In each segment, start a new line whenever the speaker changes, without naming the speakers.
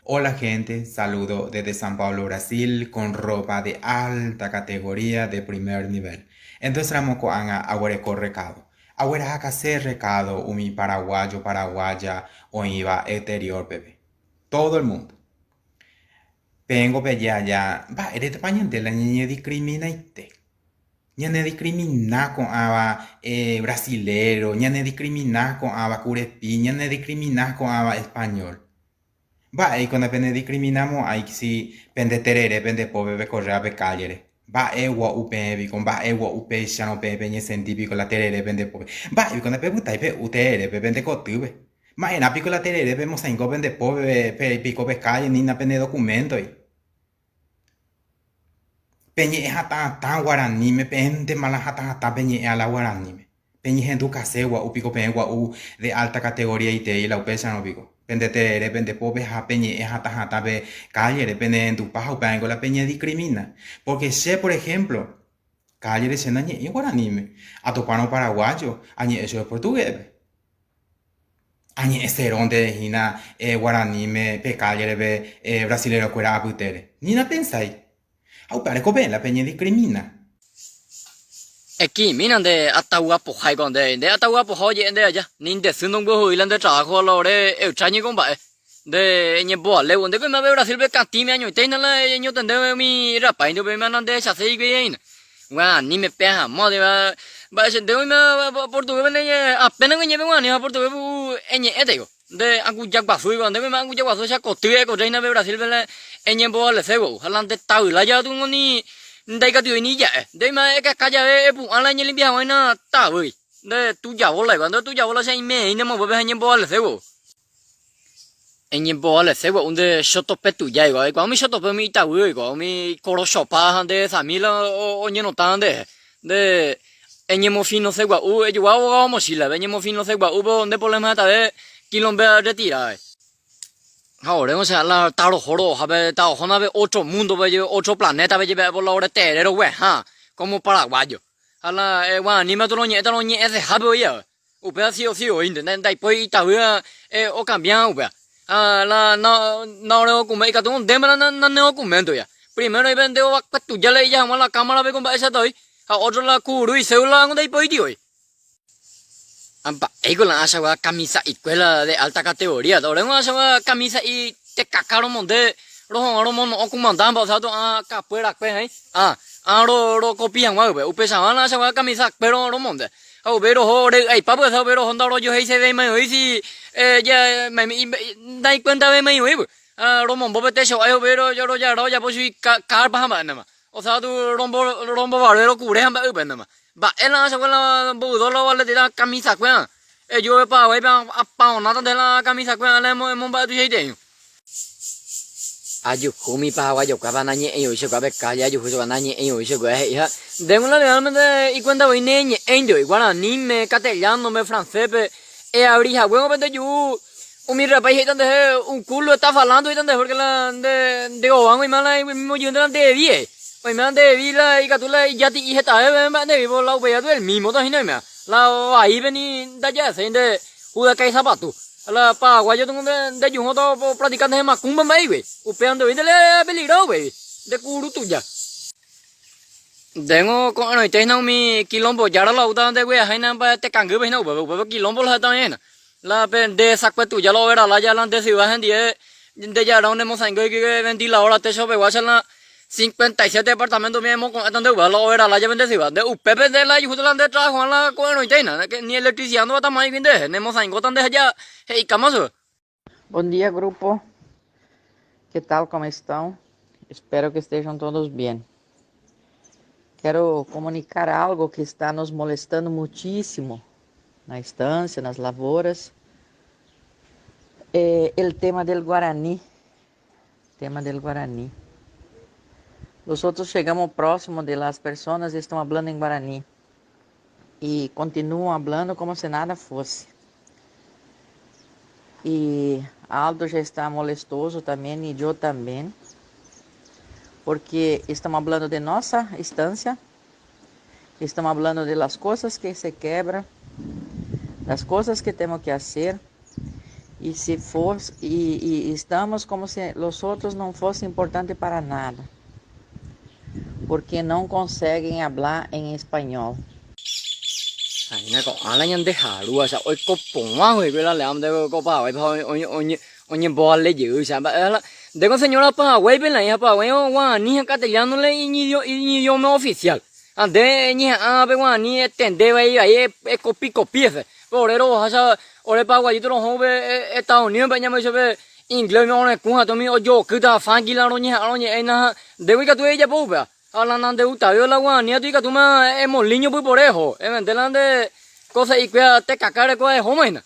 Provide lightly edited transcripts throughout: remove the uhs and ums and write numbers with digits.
Hola gente, saludo desde San Pablo, Brasil, con ropa de alta categoría de primer nivel. Entonces ramo ko'ág̃a aguereko recado. Aguerahakase recado umi paraguayo, paraguaya oĩva exterior peve. Todo el mundo. Peẽngo peje aja, mba'éretepa ñande la ñañediscriminaite. Ñanediscrimina ko'ãva brasilero, ñanediscrimina ko'ãva kurepi, ñanediscrimina ko'ãva español. Mba'éiko napenediscriminamo'ãi si pende terere pende pópe pekorréva pe kállere? Mba'e gua'u peẽ piko, mba'e gua'u péicharõ peẽ peñesenti piko la terere pende pópe? Mba'e piko ndapepytái pe'u tererépe pende kotýpe? Ma'erã piko la terere pemosãingo pende pópe piko pe kálle ni napenedokuméntoi? Peñe'ẽ hatã hatã guaraníme, peẽntema la hatã hatã peñe'ẽ a la guaraníme. Peñehendukase gua'u piko peẽ gua'u de alta categoría-itei la upéicharõ piko. Pende terere pende pópe ha peñe'ẽ hatã hatã pe kállere, penerendupa ha upévango la peñediscrimina. Porque che, por ejemplo, kállere che nañe'ẽi guaraníme. Atopárõ paraguayo, añe'ẽ chupe portugués-pe. Añe'ẽserónte hína guaraníme pe kállere pe brasilerokuéra apytére. Ni napensái. Ha upévare ko peẽ la peñediscrimina.
Ekimína nde atauapoháiko nde, nde atauapoha oje'e nde aja, ni nde sy ndombohovái la nde trabajo la ore extraño ko mba'e, nde eñemboalévo, nde ko yma Brasilpe katĩme añoite hína la eñotende umi rapáinte upéima nandehechaséi guei aína. Guaraníme pe ahamóva mba'e che nde oime portuguéspe nde apéna oñe'ẽ guarani ha portuguéspe eñe'ẽta iko. Nde anguja guasu igual, nde oime anguja guasu che koty eko reina pe Brasil-pe la eñembovalese gua'u. Ha la nde tavyla jave tu ni ndaikatuvéi ni ija'e. Nde oime ekaka jave epu'ã la eñelimpia hag̃ua hína tavýgui. Nde tuja bola igual, nde tuja bola che aime ne mboyve ha eñembovalese gua'u. Eñembovalese gua'u nde chotope tuja igual, eikuaa umi chotope umi itavy oikuaa, umi korochopa ha nde samíla oñenota nde. Nde eñemofinose gua'u ejogua abogado mochila-pe, eñemofinose gua'u po nde problema hetave kilombe retira. Ha ore osẽ la taroho rohohápe, tarohóna pe otro mundo-pe jepe, otro planeta-pe jepe por la ore teere rogueha como paraguayo. Ha la guaraníma katu roñe'ẽta roñe'ẽsehápe voi jave. Upéva si o si oĩnte, ndaipói itavýva okambiáva upéva. Ha la naoredokuméntoi, ikatu ondéma la nanedokuméntoiva. Primero oĩ pe nde ovakuetuja la ija hag̃ua la kámarape ko mba'éichata oĩ, ha ótro la kuru isédula ndaipóiti voi. Ha mba'éiko la ãchagua kamisa'ikuéra de alta categoría, oréngo ãchagua kamisa'i tekaka romonde roha'arõ romono'õ kumandánpa, osea to'ã kapuerakue hãi, ã ã rokopi hag̃ua upe, upeichaguã la ãchagua kamisakuéra romonde. Ha upéi roho ore y'aipa pyasa upéi roho ndarojoheisevéimai oĩ si ndaikuentavéimai oĩpy. Ha romombo pe técho ári upéi rojara ojapo chugui kárpa ha mba'énema. Osea katu rombovareve rokure ha mba'e upénema. Mba'e la chokue la mboy dólar ovale térã kamisakuéra. Eju ove Paraguáipe apaonáta nde la kamisakuéra la emomba'e tuichaiteĩ. Ajuhu umi paraguayokuápe nañe'ẽi voi chekuaa pe calle ajuhu chekuaa nañe'ẽi voi chekuaa he'i ha ndéngo la legalmente ikuenta voi neñe'ẽinte voi guaraníme, castellánome, francépe eabri haguéngo pe nde juru umi rapái he'íta ndehe un culo está falando he'íta ndehe porque la nde ndekovángo oime la mismo jýnte la ndevi he'i oime la ndevi la ikatu la ijati'i hetave mba'e ndevi por la upéi katu el mismo ta hína oiméva la vaípe ni ndaja'eséi nde Judas isapatu. La paraguayo tungo nde juhõ to practica nde macumba mba'éigui. Upéva nde oĩnte le peligrado upéi. Nde kuru tuja. Ndéngo ko'ẽrõite hína umi quilombo jára la oúta nde guiaha hína mba'e tekangýpe hína upépe. Upépe quilombo la heta oĩ hína. La pe nde sakue tuja la overa lája la nde syva hendie nde jarão nemosãingo oike ventilador techo peguáicha la 57 departamento umi emoko'ẽta nde upéva la overa lája pe nde syva. Nde upépe nde la ejuhúta la nde trabajo'ã la ko'ẽrõite hína. Ni electricidad ndoguatama'ỹigui nderehe, nemosãingóta nde ha he'ikáma chupe.
Bom dia, grupo. Que tal, como estão? Espero que estejam todos bem. Quero comunicar algo que está nos molestando muitíssimo na estância, nas lavouras. É o tema del Guarani. Tema del Guarani. Nosotros chegamos próximo de las personas e estão hablando em Guarani. E continuam hablando como se nada fosse. E Aldo já está molestoso também e eu também, porque estamos hablando de nossa estância, estamos hablando de las coisas que se quebram, das coisas que temos que fazer. E se fosse, e, e estamos como se os outros não fossem importantes para nada, porque não conseguem hablar em espanhol.
Aína ko'ã la ñande jarúva cha oiko porã guive la leam de ko Paraguáipe ha oñemboale jey cha mba'e la ndéko señora Paraguáipe la hija Paraguái guarani ha castellano la iñidioma oficial ha nde eñeha'ã pe guarani etende vai vai ekopi kopi hese pe ore roha cha ore paraguayito roho upe Estados Unidos pe ñamoĩ chupe inglés oime orekũ ha umi ojokýta fákila roñeha'ã roñe'ẽina ha ndéko ikatu ejapo upéva. Ha la nandegustave la guarani atu ikatúma emoliño pypore eho, evende la nde cosa ikuéra tekaka reko ehóma hína.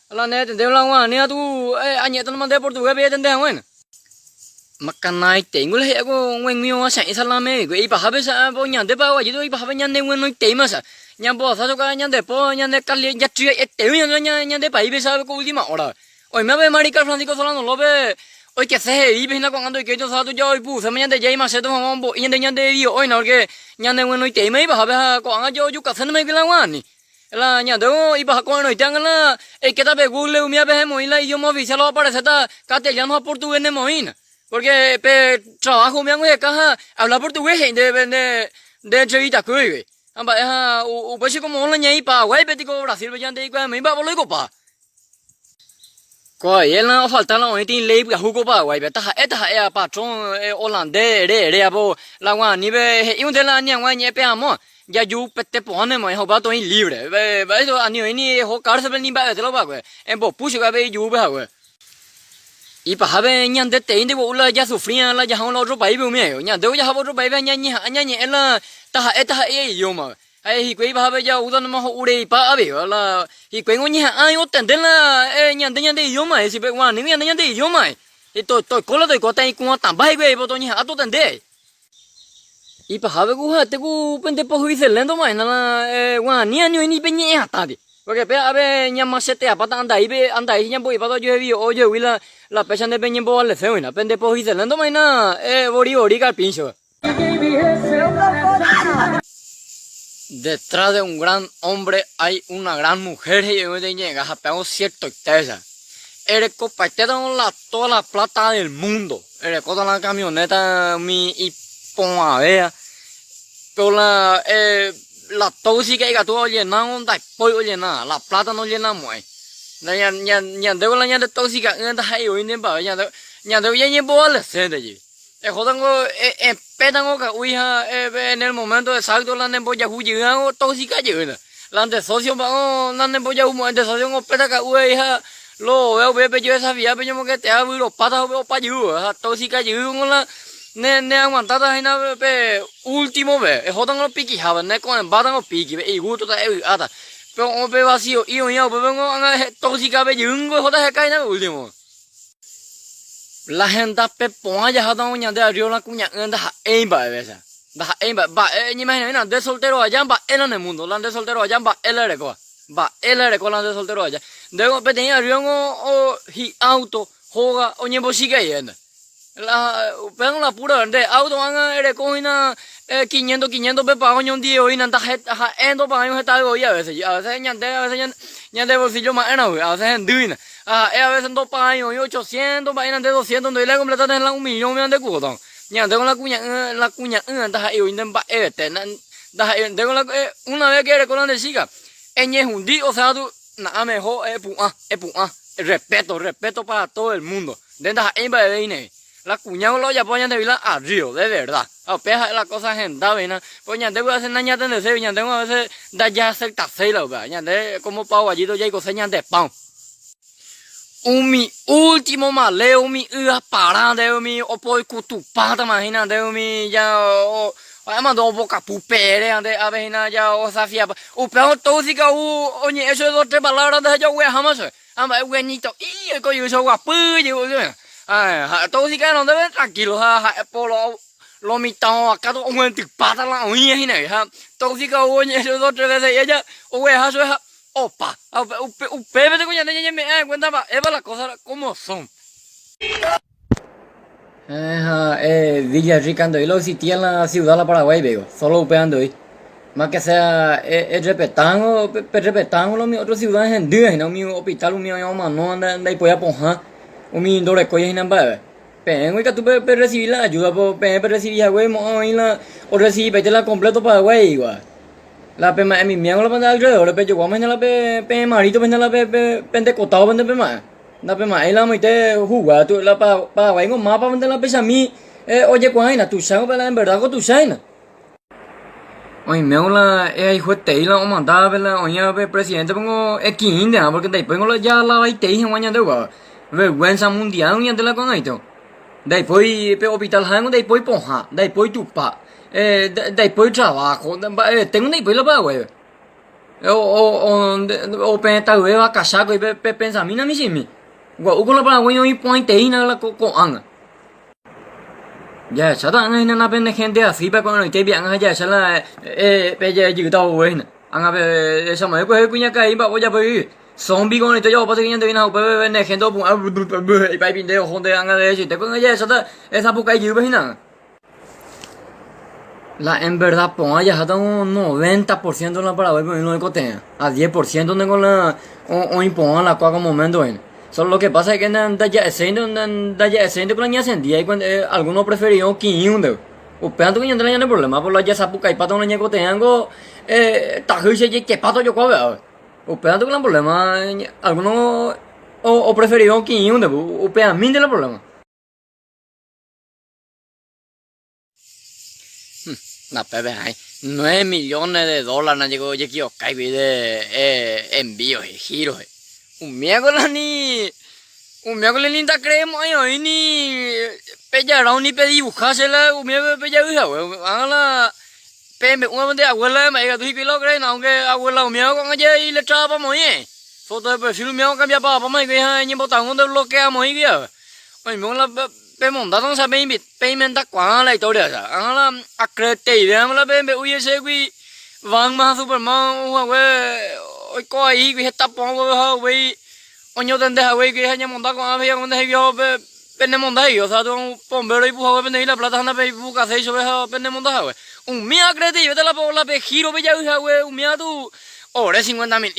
Ha la ne etende la guarani atu añe'ẽtama nde portugués pe etende hag̃ua hína. Makanaiteíngo la he'íva ko g̃uaig̃ui oasã'i salame vikue, ipahápe sa ñande paraguayito ipahápe ñane guenoiteíma sa. Ñambohasa choka ñande po ñande jatryaietéi ñande ñande paípe sa ko última hora. Oime avei Mariscal Francisco Solano López oikese he'ípe hína ko'ág̃a ndoikéi Josafat tuja oipu'uséma Ñandejára imaséto hag̃ua ombo'i ñande ñande vio'óina porque ñane guenoiteíma ipahápe ha ko'ág̃a jojukasérnema hikuái la guarani. La ñande ipaha ko'ẽrõite ág̃a la eikéta pe Google umívape hemoĩ la idioma oficial oapareséta castellano ha portugués nemoĩna. Porque pe trabajo umíva oheka ha habla portugués he'i ndéve nde nde entrevista-kue guive. Ha mba'e ha upéicha como la ñaĩ Paraguáipe tiko Brasil-pe ñande ikuave'ẽmi mba'épa loikopa. Ko la ofalta la oĩtĩ léi pyahu ko Paraguáipe, taha'e taha'e a patrón holandés ere ere apo la guaranípe he'íunte la ani hag̃ua ñe'ẽ pe amóa, jaju pete pohãme mo'ẽ ha upéva toĩ libre, mba'éicha ani oĩ ni eho cárcelpe ni mba'evete la upévakue, embopu chupe avei ijurúpe hague. Ipahápe ñande teínte gua'u la jasufría la jaha la otro paíspe umi ae, ñande jahávo otro paíspe ñañeha'ã ñañe'ẽ la taha'e taha'e idioma. Ha'e hikuái ipahápe ja'úta noma ho'u reipa avei, la hikuái oñeha'ã otende la ñande ñande idioma he'i chupe guaranígui ñande ñande idioma he'i toiko la toiko tãi kuatãmba hikuái he'i toñeha'ã totende. Ipahápe ku ha'ete ku pende pohyviselénto ma'éna la guarani ani oĩ ni pe ñe'ẽ hatãti. Porque pe ápe ñamacheteapáta andaípe andai ñambo'ipáta ojuevi ojuehegui la péicha nde peñembovaleségui pende pohyviselénto ma'éna vori vori carpincho. Detrás de un gran hombre hay una gran mujer he'i oĩva ñe'ẽnga ha péva ciertoitéicha. Erekopaitétarõ la toda la plata del mundo, erekóta la camioneta umi iporãvéva, pero la eh la tóxica ikatúva ollenárõ ndaipói ollena, la plata nollenamo'ãi. Ñandévo la ñande tóxica'ỹre ndaha'éi voi nemba'e ñande ñañembovalesente jepi. Ehótango epétango ka'úi ha en el momento exacto la nembojahu jeýramo tóxica jeýta. La nde socio mba'o nanembojahumo'ãi nde socio opéta ka'u avei ha lo veo upépe pejoesafia peñomongeteha vyropáta upe opa jey ha tóxica jeýngo la ne neaguantáta hína pe último-pe. Ehótango pikihápe neko'ẽmbátango píkipe igústota evy'áta. Pe pe vacío'i oĩva upépengo ág̃a tóxica-pe jeýngo ehóta heka hína pe último. La hendápe porã jahátarõ ñande arriba la kuña'ỹ ndaha'éi mba'evécha. Ndaha'éi mba'e. Mba'e eñeimahinamína nde soltero aja mba'e la ne mundo. La nde soltero aja mba'e la erekóva. Mba'e la ereko la nde soltero aja. Nde peteĩ arriba-ngo hi'auto, hóga, oñembochikai. La upéva la pura nde auto ág̃a ereko hína quinientos quinientos pepaga oñondive voi hína ha'e ndopagái hetave voi a veces, a veces ñande a veces ñande bolsillo ma'érãgui a veces hendy hína ha ha'e a veces ndopagái oĩ ochocientos mba'e hína nde doscientos ndoĩ la completa la un millón ñande cuota ñande con la kuña'ỹ la kuña'ỹ ndaha'éi voi nde mba'evete ndaha'éi nde con la una vez que ereko la nde chica eñehundi osea tu na'ãme eho epu'ã epu'ã respeto respeto para todo el mundo. Nde ndaha'éi mba'eve ine'ẽ. La kuña la ojapóva ñande vida arrío, de verdad. Ha upéva ha'e la cosa hendáva hína. Pues ñande a veces nañatendeséi, ñande a veces ndajaceptaséi la upéva. Ñande como paraguayito jaikose ñande pão. Umi último maleo, umi y apara nde umi opoikutupátama hína nde umi ja ha'éma nde ombokapu pere nde ave hína ja osafiapa. Upéva tóxica ou oñe'ẽ chupe dos tres palabras nde ha jagueraháma chupe. Ha mba'e gueñito'i oiko jey choguapy jey oĩva. Ha tóxica ndéve tranquilo ha ha'e po lo mitã ovaka oguentypáta la oĩva hína ha tóxica ou oñe'ẽ chupe dos tres veces he'i aja ogueraha chupe ha opa. Ha upépe niko ñande ñañeme'ẽ en cuenta mba'épa la cosa como son. Villa Rica ndoĩ la oexistía la ciudad la Paraguay-pe, solo upéva ndoĩ. Más que sea errepetángo, perrepetángo la umi otro ciudad hendýva hína, umi hospital umi oĩva omanóva ndaipói apohã, umi ndorekóiva hína mba'eve. Peẽngo ikatu perresivi la ayuda, po peẽ perresivi hague mo'ã oĩ la orresivipaite la completo Paraguái igua. La pema'ẽmimiángo la pende alrededor pejoguáma hína la peẽ marito hína la pende kotávo pende pema'ẽ. Ndapema'ẽi la amoite hugua la Paraguáingo mapa pende la pechami ojekuaa hína, tuicháko pe la en verdad ko tuicha hína. Oimévo la ehayhuetei la omandávape la oĩva pe presidente pongo ekiĩnte'ã porque ndaipóingo la jalavaitei hag̃ua ñande upéva. Vergüenza mundial ñande la ko'ag̃aite. Ndaipói pe hospital háengo ndaipói pohã, ndaipói tupa, ndaipói trabajo, mba'eveténgo ndaipói la Paraguáipe. Opeẽtayvéva kachákoi pepensamína michĩmi. Gua'úko la Paraguái oĩ porãiteína la ko'ág̃a. Jahecháta ág̃a hína na pene hénte asýpa ko'ẽrõite ipi'ág̃a ha jahecha la pejejýta vove hína. Ág̃a pe hechama'ẽ kuehe kuñakarai mba'e ojapo jey. Zombi ko'ẽrõite ojapopáta ñande hína ha upépe pene hénte opu'ã he'ipa ipinde ohónte ág̃a derechoite ko'ág̃a jahecháta esapukái jeýpe hína ág̃a. La en verdad porã jaháta un 90% la Paraguáipe oĩ oikotevẽ, a 10% niko la oĩ porã la kua ko momento hína. Solo lo que pasa es que ndaja'eséinte ndaja'eséinte ko la ñasendía alguno opreferirõ okirirũnte. Upévante ko ñande la ñane problema por la jasapukaipáta la ñaikotevẽngo tahýicha jaikepáta ojokua upéva. Upévante ko la problema alguno opreferirõ okirirũnte upeamínte la problema. Napépe hãi, nueve millones de dólar ndaje ko ojekivokáigui de envío he'i, giro he'i. Umíako la ni, umíako la ni ndacreemo'ãi oĩ ni pejarõ ni pedibuja che la umíape pejavy hague. Ág̃a la pembe'úva pende abuela mba'e ikatu hikuái la ocree, aunque abuela umíva ko'ág̃a jave iletrada moĩ he'i. Foto de perfil umíva ocambiapapáma hikuái ha iñembotavy ondebloquea moĩ hikuái ave. Oimérõ la. Pemondáta osẽ peinventakuaa la historia esa. Ág̃a la acreeteivéva la pembe'u jechégui Batman ha Superman ou hague oiko vai hikuái heta porã ha upéi oñotende hague hikuái ha ñamonda ko'ã pe ñamonda hikuái ha penemonda hikuái. Osea pombéro oipu hague pendehegui la plata ha ndapeipukaséi chupe ha penemonda hague. Umi acreeteivéta la pegiro pejavy hague umi katu ore cincuenta mil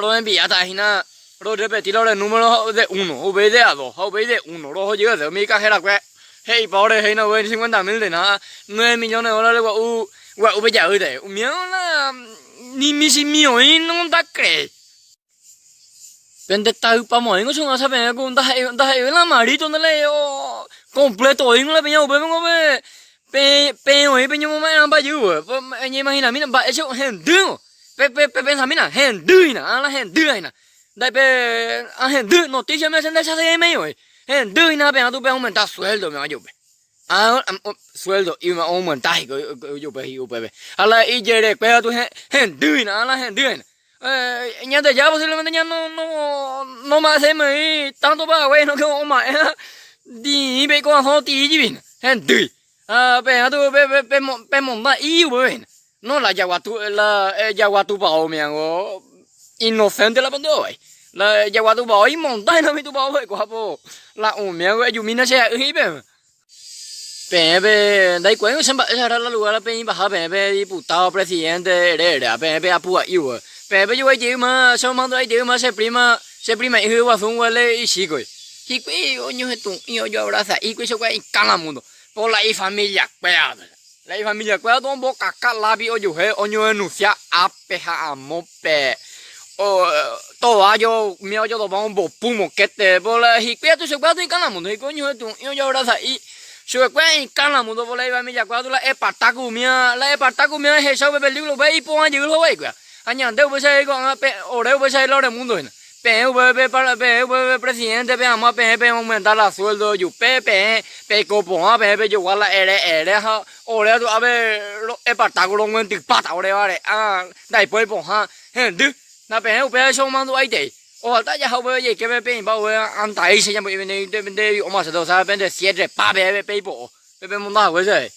roenviáta hína. Rorrepeti la ore número de uno, upéi de a dos, ha upéi de uno. Roho jey hese umi ikajerakuéra he'ipa ore he'ína upéi cincuenta mil de nada, nueve millones de dólares gua'u, gua'u pe jaýta. Umíva la ni michĩmi oĩ nondacreéi. Pende taypamoĩngo che g̃uarã peẽ ku ndaha'éi, ndaha'éi la marito nde la completo oĩngo la peña upépe pe, pe, peẽ oĩ peñomoma'erãmba jey, eñeimaginamína mba'éicha hendývo. Pe, pe, pe pensamína, hendy hína, ág̃a la hendýva hína. Nda pe, a hendy, noticia me che ndachasevéima voi. Hendy hína peã tupe aumenta sueldo me ojupe. Ah, sueldo ima aumenta hikuái ojupe hi upépe. Ha la ijere kuéra tu hendy hína, ág̃a la hendýva hína. Eh, Ñandejára posiblemente ña no, no, no ma'ẽséima tanto Paraguái no que oma'ẽ ndiĩpe ikorasõ otĩri hína, hendy. Ha peã tu pe, pe, pemonda y upépe hína. No, la jaguatu, la jagua tupao miango inocente la pende ovai. La jagua tupao imonda hína umi tupao oiko hapo la umiango ejumína che ra'y he'i peẽme. Peẽ pe ndaikuaáingo che mba'éicha la lugar peĩ paha peẽ pe diputado, presidente ere ere, peẽ pe apu'a'i upe. Peẽ pejoguái jeýma, che omandu'a jeýma che prima, che prima'i hyeguasu nguéle ichíkoi. Hikuái oñohetũ'i ojoabrasa'i hikuái chokua ikã la mundo. Por la ifamilia kuéra. La ifamiliakuéra katu ombokaka lápi ojuhe oñodenuncia ápe ha amópe. Tovallo umi ojotopa ombopu mokéte. Por la hikuái katu chupekuéra katu ikã la mundo. Hikuái oñohetũ'i ojoabrasa'i chupekuéra ikã la mundo. Por la ifamiliakuéra katu la Espartaco umíva, la Espartaco umíva ehecha upe película upéva iporã jey hovaikuéra. Ha ñande upéicha jey ko'ág̃a pe ore upéicha jey la ore mundo hína. Peẽ upépe peẽ upépe presidente pe hag̃ua peẽ peaumenta la sueldo ojupe, peẽ peiko porã, peẽ pejogua la ere ere ha ore katu ápe ro'eparta ku roguentypáta ore vare'a ndaipóri pohã hendy. Na peẽ upévaicha omandu'aitei. Ofalta jaha upépe jaike pe peĩmba upe antaícha ñambo'i pende omasẽta, osea pende cierre-pa peẽ peipo'o pe pemonda haguéicha.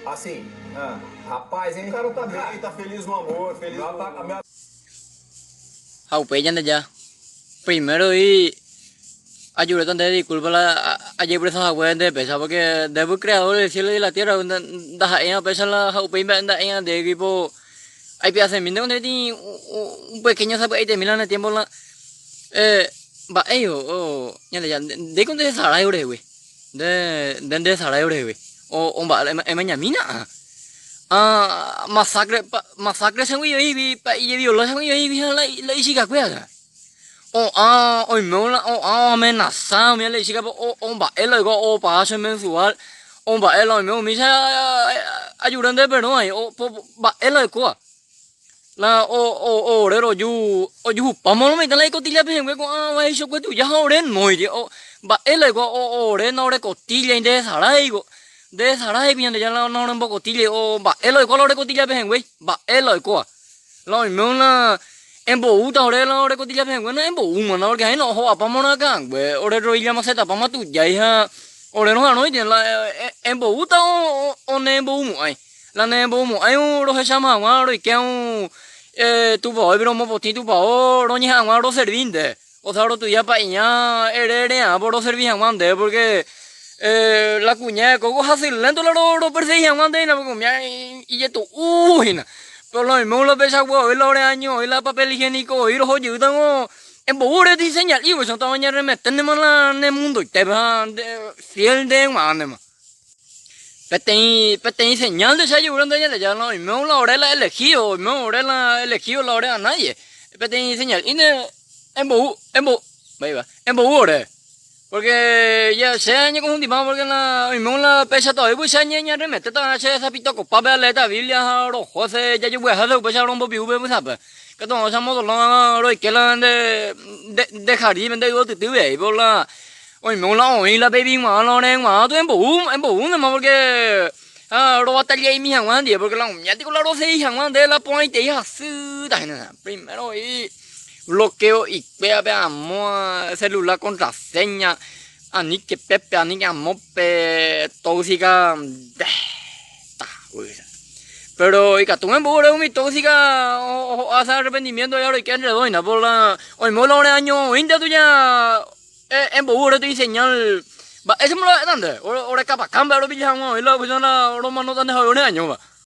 Assim, rapaz, hein?
O cara tá bem, tá feliz no amor, feliz
Meu
no...
ata- a minha
Ha upéi Ñandejára, primero y ajuréta ndéve disculpa la ajepresa hague nde péicha, porque nde py creador del cielo y de la tierra, ndaha'éiva péicha la ha upéi mba'e nda'éiva ndégui po aipe'asemínte ko ndéve un pequeño sapy'aitemi la ne tiempo la mba'éiko Ñandejára ndéiko ndesarái orehegui, nde nde ndesarái orehegui o mba'e emañamína ã masacre masacre chegui oĩgui pa'i jeviola chegui oĩgui ha la ichikakuéra. Oã oime oã oamenasa umi la ichikape omba'e la oiko opaga che mensual omba'e la oime umícha ajure nde perõ ai mba'e la oikóva la ore roju ojuhupáma lo mitã la ikotilla pehẽngue ko'ã vai chokue tuja ha ore noiri mba'e la oikóva ore na ore kotilla nderesaráiko nderesaráiko Ñandejára na orembokotilla mba'e la oikóva la ore kotilla pehẽngue mba'e la oikóva. La oime una emboúta ore la ore kotilla pehẽngue na emboúmana porque aĩna oho'apáma ore akãngue ore rodilla masetapáma tujái ha ore roha'arõite la emboúta o neemboumo'ãi la neemboumo'ãi rohecháma hag̃ua roike tupaópe romopotĩ tupao roñeha'ã hag̃ua roservi nde osea rotuja pa'iña ere re'ãvo roservi hag̃ua nde porque la kuña kóko hasy lénto la ropersegi hag̃ua nde hína porque umía ijetu'u hína péro la oime la peichagua oĩ la ore año oĩ la papel higiénico oĩ roho jeýtango embou ore diseña'i upéicha oñarremeténtema la ne mundoitépe ha nde fiel nde g̃uarãntema. Peteĩ, peteĩ señal nde che ajevýrõ nde Ñandejára la oime la ore la elegido, oime ore la elegido la ore anáye. Peteĩ señal'i nde embou, embou, mba'épa, embou ore. Porque ya che añekonfundipáma porque la oime la péicha tavýpe che añeñarremetéta che sapitokopápe aleéta Biblia ha roho che jajogueraháse upéicha rombopiu pe vysape. Katu che amodolõ roike la nde, nde jardínpe nde yvotytýpe ai por la Oime la oĩ la baby g̃uarã la ore g̃uarã tu embou, emboúntema porque ha robatalla'imi hag̃ua ndie porque la umía tiko la rosegi hag̃ua nde la porãitei hasýta hína. Primero oĩ bloqueo ikuérape amo celular contraseña, aníke pépe, aníke amópe, tóxica nde tavýicha. Pero ikatu embou ore umi tóxica ho'a ese arrepentimiento ya roike entre dos hína por la oime la ore año oĩnte tuja Embou ore tei señal mba'éichapa la ha'éta nde, ore kapakã mba'e ropilla hag̃ua oĩ la oficina la romanóta nde hague ore añóva.